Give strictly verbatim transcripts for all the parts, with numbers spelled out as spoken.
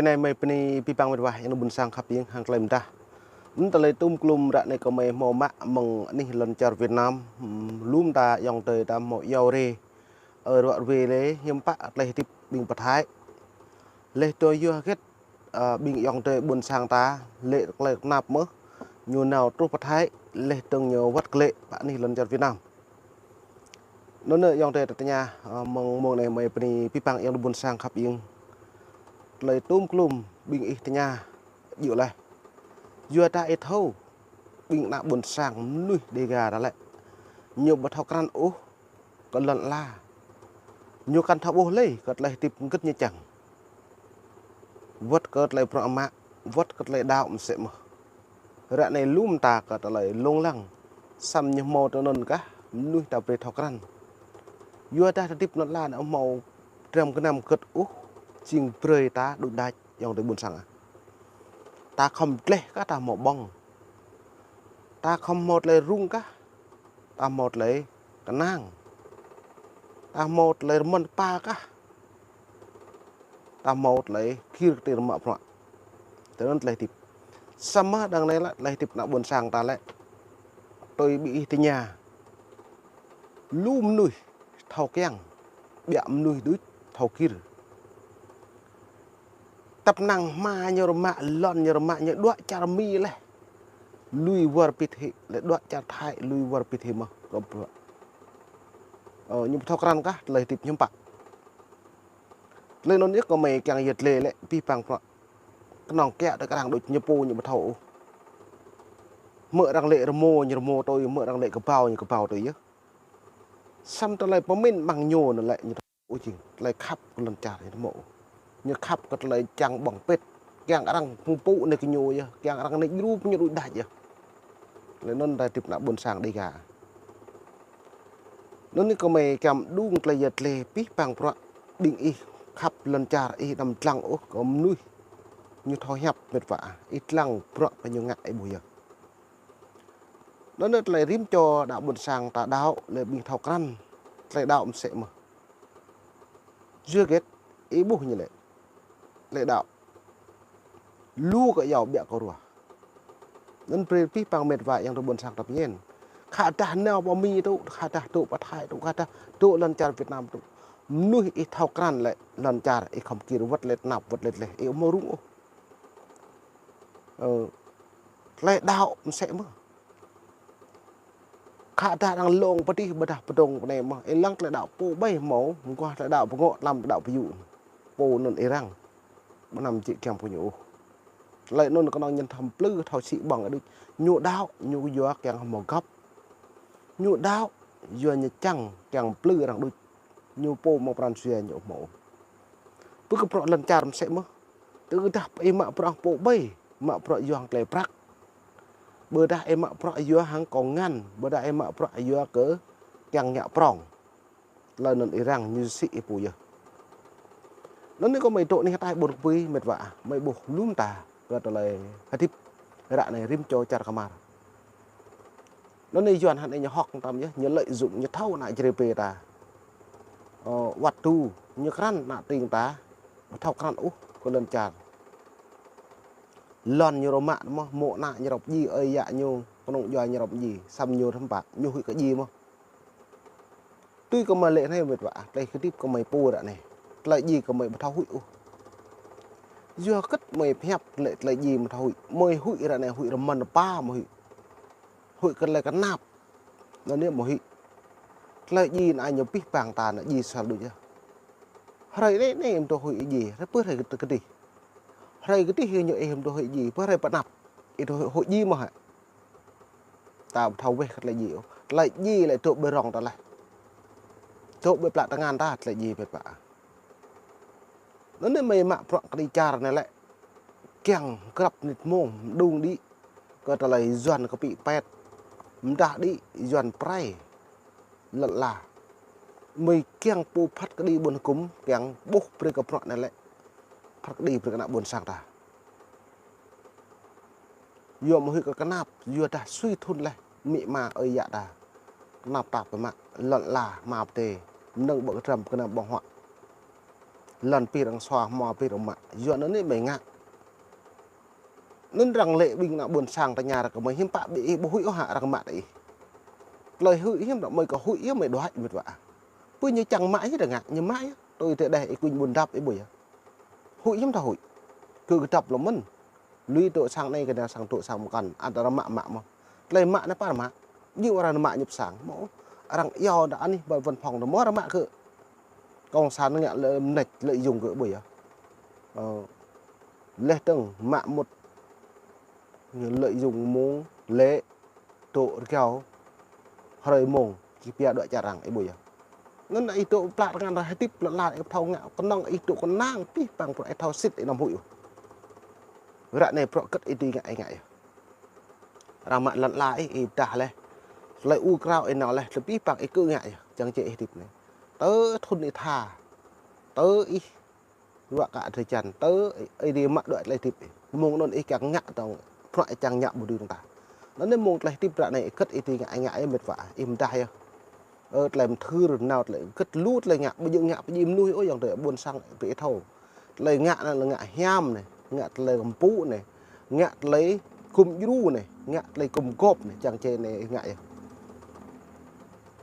Anai mơi bơni abih bang met wa ayŏng adơi ƀôn sang khăp ing hăng tơlơi mơdah. Anŭn tơlơi tŭm klum ră anai kơmơi hmâo mă mơ̆ng anih lŏn čar Việt Nam, hm, lŏm ta ayŏng adơi ta hmâo iâu rê, ơ, ruă ruê lĕ hiư̆m pă tơlơi hơdip ƀing pơthai. Leh tơ yua hơget, ơ, ƀing ayŏng adơi ƀôn sang ta lĕ tơlơi tơnap mơ̆ ñu nao truh pơthai, leh dơ̆ng ñu wơ̆t glaĭ pơ anih lŏn čar Việt Nam. Anŭn ayŏng adơi ta tơña, ơ, mơ̆ng mông anai mơi bơni abih bang ayŏng adơi ƀôn sang khăp ing. Tơlơi tŭm klum ƀing ih tơña djơ̆ laih. Yua dah ih thâo ƀing ană ƀôn sang mơnuih Đêga ta lĕ ñu ƀu thâo krăn ôh kơ lŏn ala. Ñu kăn thâo ƀuh lơi kơ tơlơi hơdip hơgĕt ñu čang. Wơ̆t kơ tơlơi bruă mă, wơ̆t kơ tơlơi đaŏ mơsĕ mơ̆n. Ră anai lŏm ta kơ tơlơi lông lăng. Samơ̆ ñu hmâo tơ anŭn kah mơnuih ta brơi thâo krăn. Yua dah ta hơdip lŏn ala anai hmâo dram gơnam hơgĕt ôh, jing brơi ta đôč đač ayŏng adơi ƀôn sang ah. Ta khŏm gleh kah ta hmâo ƀơ̆ng. Ta khŏm hmâo tơlơi rŭng kah ta hmâo tơlơi kơnang. Ta hmâo tơlơi rơmơn tơpă kah ta hmâo tơlơi gir kơtir mă bruă. Tơ anŭn tơlơi hơdip. Samơ̆ đăng anai lĕ tơlơi hơdip ană ƀôn sang ta lĕ. Tui ƀing ih tơña. Lu mơnuih thâo kiăng, ƀiă mơnuih đôč thâo gir. Tăp năng hma ñu rơmă, lŏn ñu rơmă, ñu đuaĭ čar Mi leh. Lui wơr bĭt hĭ, lĕ đuaĭ čar Thái, lui wơr bĭt hĭ mơ̆n kơ bruă. Ơ, ñu ƀu thâo krăn kah tơlơi hơdip hiư̆m pă. Tơlơi anŭn yơh kơmơi kiăng yơh tơlơi lĕ abih bang bruă. Kơnơ̆ng kiăng tơ kơ arăng đôč ñu pô ñu ƀu thâo ôh. Mơ̆ arăng lĕ rơmô ñu rơmô tui, mơ̆ arăng lĕ kơƀao ñu kơƀao tui yơh. Samơ̆ tơlơi pơmĭn mơ̆ng ñu anŭn lĕ ñu thâo ôh jing tơlơi khăp kơ lŏn čar ñu hmâo. Ñu khăp kơ tơlơi čang ƀơ̆ng pĭt. Kiăng arăng pơpŭ anai kơ ñu yơh, kiăng arăng anai djru ñu đôč đač yơh. Tơlơi anŭn ta hơdip ană ƀôn sang Đêga. Anŭn anai kơmơi kiăng đung tơlơi yơh tơlơi abih bang bruă ƀing ih khăp lŏn čar ih anăm dlăng ôh kơ mơnuih ñu thâo hiăp met wa ah. Ih dlăng bruă kơ ñu ngă ih ƀuh yơh. Anŭn anai tơlơi rĭm čô ană ƀôn sang ta đaŏ lĕ ƀing thâo krăn tơlơi đaŏ mơsĕ mơ̆n. Yua hơget ih ƀuh ñu lĕ tơlơi đaŏ. Lu kơ iâu ƀiă kơ ruah. Anŭn brơi abih bang met wa ayŏng adơi ƀôn sang ta pơñen. Khă dah nao pơ Mi tŭ, khă dah dŏ pơ Thái tŭ, khă dah dŏ lŏn čar Việt Nam tŭ. Mơnuih ih thâo krăn lĕ lŏn čar ih khŏm gir wơ̆t lĕ tơnap wơ̆t lĕ tơleh ih ƀu hmâo rŭng ôh. Ơ, tơlơi đaŏ mơsĕ mơ̆n. Khă dah arăng lông pơdih ƀôdah pơdŏng pơ anai mơ̆n. Ih lăng tơlơi đaŏ pô ƀai hmâo, mơguah tơlơi đaŏ pơngŏ tlam tơlơi đaŏ pơyŭ. Pô anŭn ih răng. Ƀu anăm jĕ kiăng pô ñu ôh. Tơlơi anŭn kơnơ̆ng ñu thâo plư thâo sĭ ƀơ̆ng đôč. Ñu đaŏ, ñu yua kiăng hmâo găp. Ñu đaŏ, yua ñu čang kiăng plư arăng đôč. Ñu pô mơ̆ng pran jua ñu hmâo. Pơ kơ bruă lŏn čar mơsĕ mơ̆n. Tơdah ih mă bruă pô ƀai, mă bruă yua hăng tơlơi prăk. Ƀôdah ih mă bruă yua hăng kông ngăn, ƀôdah ih mă bruă yua kơ kiăng ngă prŏng. Tơlơi anŭn ih răng ñu sĭ ih pô yơh. Anŭn anai kơmơi dŏ anih ataih ƀôn kơpui met wa ah, mơi ƀuh lŏm ta kơ tơlơi hơdip ră anai rĭm čô čar kơmar. Anŭn anai Yuan hăng anai ñu hŏk tăm yơh, ñu lợi dụng, ñu thâo ană Jrai pê ta. Ơ, wăt tŭ, ñu krăn ană tring ta, ƀu thâo krăn ôh kơ lŏn čar. Lŏn ñu rơmă mơ̆n, mơ̆ ană ñu rŏp djai, ơi yă ñu, kơnung djuai ñu rŏp djai, samơ̆ ñu hiư̆m pă, ñu huĭ kơ djai mơ̆n. Tui kơmơi lĕ anai met wa ah, tơlơi hơdip kơmơi pô ră anai. Tơlơi djai kơmơi ƀu thâo huĭ ôh. Yua hơgĕt mơi pơhiăp lĕ tơlơi djai mơi thâo huĭ. Mơi huĭ ră anai huĭ rơmơn rơpa mơi huĭ. Huĭ kơ tơlơi kơnap. Anŭn yơh mơi huĭ. Tơlơi djai anai ñu abih bang ta anai djai sal đôč yơh. Hrơi anai anai ih mơ̆ dŏ huĭ djai, hrơi pơ hrơi kơdih. Hrơi kơdih ñu ih mơ̆ dŏ huĭ djai, pơ hrơi pơnap. Ih dŏ huĭ djai mơ̆n hă. Ta ƀu thâo weh kơ tơlơi djai ôh. Tơlơi djai lĕ dŏ ƀơi rŏng ta laih. Dŏ ƀơi plă tơngan ta tơlơi djai met wa ah. Anŭn anai mơi mă bruă kơđi čar anai lĕ. Kiăng grăp mơnit mông, mơđung đĭ. Kơ tơlơi Yuan kơpĭ pet. Mơdah đĭ Yuan pơrai. Lŏn ala. Mơi kiăng pô phat kơđi ƀôn hơkŭm, kiăng ƀuh brơi kơ bruă anai lĕ. Phat kơđi brơi kơ ană ƀôn sang ta. Yua mơ̆ huĭ kơ kơnap, yua dah sui thŭn laih, amĭ ama ơi yă ta. Kơnap ta pơmă, lŏn ala, hma pơtê, mơnơ̆ng ƀơi kơdrăm kơnam ƀơ̆ng huă. Lŏn pih arăng sua, hmua pih arăng mă. Yua anŭn anai mơi ngă. Anŭn arăng lĕ ƀing ană ƀôn sang tơña arăng kơ mơi hiư̆m pă ƀing ih ƀu huĭ ôh hă arăng mă tơ ih. Tơlơi huĭ hiư̆m dŏ mơi kơ huĭ yơh mơi đuaĭ mĕt wa. Pơ ñu čang mă yơh arăng ngă, ñu mă yơh. Tui tơdeh ih kuñ ƀun dăp ih ƀuh yơh. Huĭ hiư̆m thâo huĭ. Kơ kơdăp lŏm mơ̆n. Lui tŏ sang anai kơ nao sang tŏ sang mơkăn. Ăt arăng mă mă mơ̆n. Tơlơi mă anai pă arăng mă. Ñu arăng mă ñu pơ sang. Mơ̆ arăng iâu đa anih ƀơi văn phòng tơ mơ̆ arăng mă kơ. Cộng sản ngă lĕ mơneč lợi dụng kơ ƀuh yơh. Ơ, leh tơ̆ng mă mŭt lợi dụng mông lĕ tŏ rơgao hrơi mông kơ pia đuaĭ čar arăng ih ƀuh yơh. Anŭn ih tŏ plă rơngan arăng hơdip lŏn ala ih thâo ngă kơnơ̆ng ih tŏ kơnang pih pang prŏ ih thâo sĭt ih anăm huĭ ôh. Ră anai prŏ kơ̆t ih tui ngă ih ngă yơh. Arăng mă lŏn ala ih ih pơdah leh. Tơlơi ur krao ih nao leh tơlơi pih pang ih kơ ngă yơh. Čang čê ih hơdip anai. Tơ thŭn ih tha. Tơ ih ruă kơ drơi jan, tơ ih đĭ mă đuaĭ tơlơi hơdip ih. Mông anŭn ih kiăng ngă tŏng, prŏ ih čang ngă ƀu dưi tŏng tah. Anŭn anai mông tơlơi hơdip ră anai ih kơ̆t ih tui ngă ih ngă yơh mĕt wa, ih pơdah yơh. Ơ, tơlơi mơthưr nao tơlơi kơ̆t lu tơlơi ngă, ƀu djơ̆ ngă pơdjai mơnuih ôh, yŏng tơlơi ƀôn sang brơi ih thâo. Tơlơi ngă anŭn lĕ ngă hiam anai, ngă tơlơi kơmpŭ anai, ngă tơlơi gum djru anai, ngă tơlơi gum gôp anai, čang čê anai ih ngă yơh.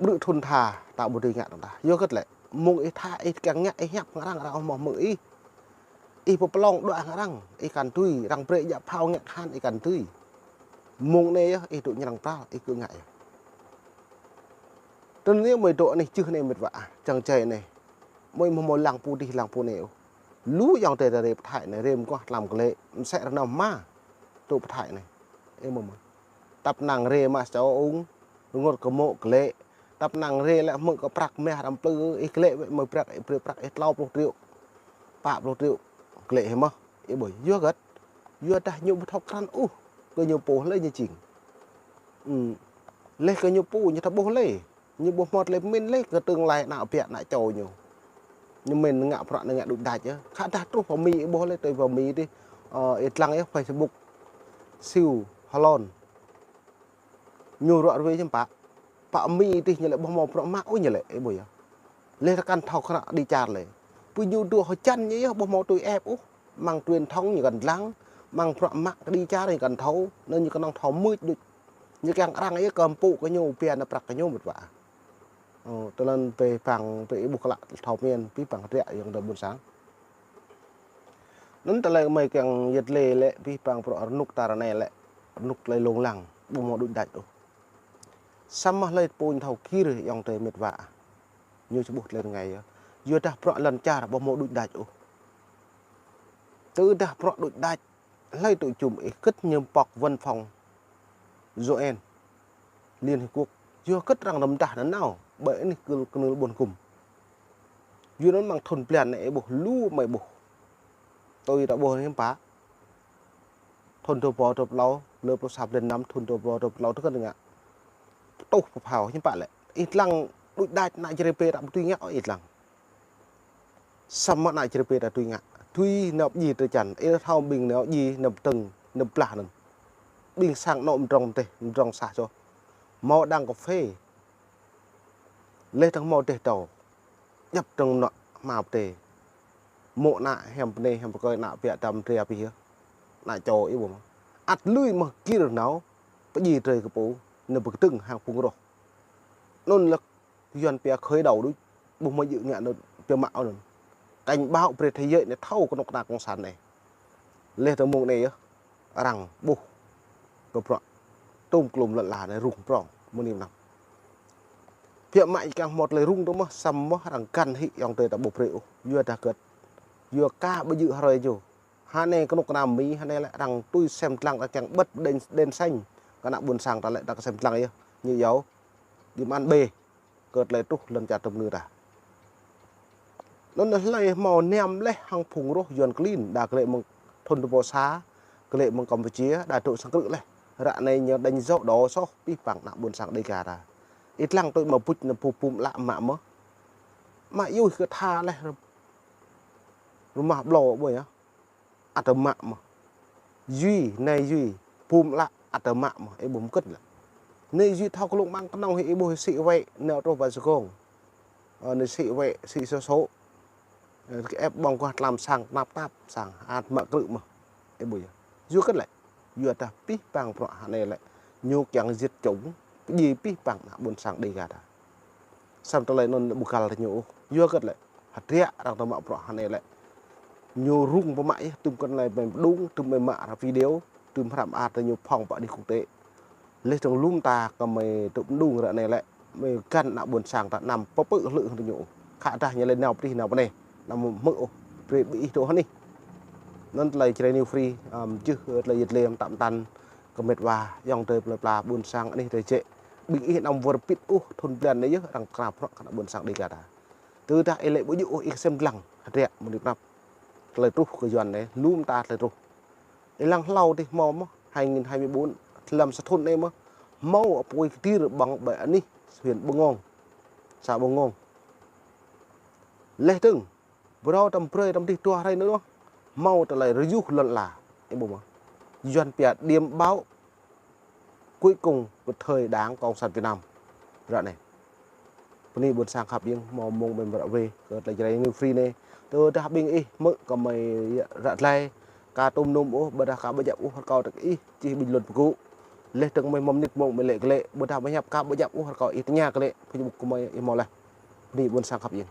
Brư̆ thŭn tha, ta ƀu dưi ngă tŏng tah. Yua kơ̆t lĕ. Mông ih tha ih kiăng ngă ih hiăp hăng arăng, arăng ƀu hmư̆ ih. Ih pơplông đuaĭ hăng arăng, ih kăn tui, arăng brơi djă phao ngă khan ih kăn tui. Mông anai yơh, ih tŭ ñu arăng pral, ih kơ ngă yơh. Tơl anai mơi dŏ anai čưh anai mĕt wa, čang čê anai. Mơi mơ̆ mơ̆ lăng pô dih lăng pô anai ôh. Lu yŏng tơi ta rê pơthai anai, rê mơguah tlam glĕ, msĕ rơnơ̆m ma. Tŭ pơthai anai. Ih mơ̆ mơ̆. Tăp năng rê mă čô ung, rơngot kơ mô̆ glĕ, Tăp năng rê lĕ hmư̆ kơ prăk mah răm plư, ih glĕ wĕ mơi prăk, ih brơi prăk, ih tlâo pluh triệu, pă pluh triệu, glĕ hĭ mơ̆, ih ƀuh, yua hơget, yua dah ñu ƀu thâo krăn ôh, kơ ñu pô hlơi ñu jing. Ư, leh kơ ñu pô, ñu thâo ƀuh leh, ñu ƀuh hmâo tơlơi pơmĭn leh, kơ tương lai ană ƀiă ană čô ñu. Ñu mĭn ngă prăk, ngă đuč đač yơh. Khă dah truh pơ Mi ih ƀuh leh, tui pơ Mi dih, ơ, ih lăng yơh Facebook, Siu Hlon. Ñu ruă ruê hiư̆m pă. Pă Mi dih ñu lĕ ƀu hmâo bruă mă ôh ñu lĕ, ih ƀuh yơh. Leh rơkăn thâo krăn đĭ čar lĕ. Pơ ñu dŏ hơjăn ñu yơh ƀu hmâo tui ĕp ôh. Mơ̆ng truyền thông ñu kăn lăng, mơ̆ng bruă mă kơ đĭ čar ñu kăn thâo, anŭn ñu kơnơ̆ng thâo mưč đôč. Ñu kiăng arăng yơh kơmpŭ kơ ñu, pia nao prăk kơ ñu mĕt wa. Ơ, tơl anŭn pih pang, pih ih ƀuh klă thâo mĭn, pih pang ră yŏng tơi ƀôn sang. Anŭn tơlơi mơi kiăng yơh lĕ, lĕ pih pang prŏ rơnŭk ta ră anai lĕ, rơnŭk tơlơi lông lăng, ƀu hmâo đuč đač ôh. Samơ̆ hlơi pô ñu thâo gir yŏng tơi mĕt wa. Ñu či ƀuh tơlơi rơngai yơh. Yua dah prŏ lŏn čar ƀu hmâo đuč đač ôh. Tơdah prŏ đuč đač, hlơi tŭ čum ih kơ̆t ñu pŏk văn phòng U N, Liên Hiệp Quốc. Yua kơ̆t arăng rơmdah nanao, ƀơi anih kơnưl, kơnưl ƀôn gum. Yua anŭn mơ̆ng thŭn blan anai ih ƀuh lu mơi ƀuh. Tui ta ƀuh anai hiư̆m pă. Thŭn dua rơbâo dua pluh klâo, lơ pluh sa blan năm, thŭn dua rơbâo dua pluh klâo tơkơ̆n ngă. Pơtuh pơphao hiư̆m pă lĕ. Ih lăng đuč đač ană Jrai pê ta ƀu tui ngă ôh ih lăng. Samơ̆ ană Jrai pê ta tui ngă. Tui nao pơdjai tơčan. Ih thâo ƀing nao pơdjai, nao pơdơ̆ng, nao pơblah anŭn. Ƀing sang anŏ mơdrŏng teh, mơdrŏng sah soh. Hmâo đang kơphê. Leh tơ̆ng hmâo teh tâo. Djŏp tơ̆ng mơnuă hmao pơtê. Mô̆ ană hiam pơnê, hiam pơkơi ană ƀiă tăm tria pih yơh. Ană čô ih ƀuh mơ̆. Ăt lui mơ̆ gir nao. Pơdjai drơi kơ pô. Nao pơkơdơ̆ng hăng phung roh. Anŭn lĕ Yuan pia khơi đầu đôč, ƀu hmâo djơ̆ ngă anŭn pia mă anŭn. Cảnh báo brơi thế giới anai thâo kơnuk kơna cộng sản anai. Leh tơ mông anai yơh, arăng ƀuh kơ bruă tôm klôm lŏn ala anai rŭng prŏng, mơni mơnam. Pia mă ih kiăng hmâo tơlơi rŭng tơ mơ̆, samơ̆ arăng găn hĭ yŏng tơi ta ƀu brơi ôh, yua dah hơget. Yua kơ ƀu djơ̆ hrơi ñu. Hơnai kơnuk kơna Mi, hơnai lĕ arăng tui sem lăng arăng kiăng bật đèn, đèn xanh. Kơ ană ƀôn sang ta lĕ ta kơ sem lăng yơh, ñu iâu. Đi mă ăn bê. Kơ tơlơi truh lŏn čar tơm nư ta. Anŭn hlơi hmâo niam leh hăng phung roh Yuan klin, đa glĕ mơ̆ng thŭn dua rơbâo sa, glĕ mơ̆ng Campuchia, đa dŏ sang krư̆ leh. Ră anai ñu đánh dấu đỏ soh, pih pang ană ƀôn sang Đêga ta. Ih lăng tui mă buč nao pum pum lă mă mơ̆. Mă yuih kơ tha leh. Rơmah ƀlâo ƀuh yơh. Ăt tơ mă mơ̆. Yuih, anai yuih, pum lă, ăt tơ mă mơ̆, ih ƀuh mơ̆ kơ̆t lĕ. Anai yuih thâo kơ lông mơ̆ng kơnơ̆ng hĭ ih ƀuh sĭ wĕ, nao truh ƀơi Sài Gòn. Ơ, anai sĭ wĕ, sĭ sô sô. Ơ, kơ ĕp ƀơ̆ng kuah tlam sang, tnap tap sang, ăt mă krư̆ mơ̆. Ơ, ƀu yơh. Yua kơ lĕ, yua dah pih pang bruă hơnai lĕ, ñu kiăng giết chủng, pơdjai pih pang ană ƀôn sang Dega ta. Samơ̆ tơlơi anŭn ƀu găl tơ ñu ôh. Yua kơ lĕ, hơdră arăng tơ mă bruă hơnai lĕ, ñu rŭng pơmă yơh, tơm kơ anai ƀing pơđung, tơm ƀing mă ra video, tơm hrăm ăt tơ ñu phŏng pơ anih quốc tế. Leh dơ̆ng lŏm ta kơ mơi tŭ pơđung ră anai lĕ, mơi găn ană ƀôn sang ta anăm pơpư̆ hlư̆ hăng tơ ñu. Khă dah ñu lĕ nao pơdih nao pơneh, anăm hmư̆ ôh, brơi ƀing ih tŭ hơnih. Anŭn tơlơi Jrai New Free, ăm, jưh tơlơi yet lem tăm tăn, kơ met wa, ayŏng adơi plơi pla ƀôn sang anih adơi jĕ. Ƀing ih anăm wơr bĭt ôh, thun blan anai yơh, arăng krăp hrŏk kơ ană ƀôn sang Dega ta. Tơdah ih lĕ ƀu djơ̆ ôh, ih sem dlăng, hơdră mơ̆ng anăp anăp. Tơlơi truh kơ Yuan anai, lŏm ta tơlơi truh. Ih lăng hlâo dih hmâo mơ̆, hai nghìn hai mươi bốn, lăm sa thun anai mơ̆, hmâo apui kơtir ƀơ̆ng ƀơi anih, huyện Bengong, xã Bengong. Leh dơ̆ng, phrâo tơm brơi tơm dih dua hrơi anŭn mơ̆, hmâo tơlơi rơyuh lŏn ala, ih ƀuh mơ̆. Yuan pia điểm báo cuối cùng của thời Đảng Cộng sản Việt Nam. Ră anai. Bơni ƀôn sang khăp ƀing hmâo mơ̆ng ƀing ră wê kơ tơlơi Jrai New Free anai. Tơdah ƀing ih hmư̆ kơ mơi ră tơlơi, ka tŭm nŭm ôh, ƀôdah ka ƀu djăp ôh rơkâo tơ ih, čih bình luận pơgŭ. Leh dơ̆ng mơi hmâo mơnit mơ̆ng mơi lĕ kơ lĕ, ƀôdah mơi hiăp ka ƀu djăp ôh rơkâo ih tơña kơ lĕ, Facebook kơ mơi ih hmâo leh. Bơni ƀôn sang khăp ƀing.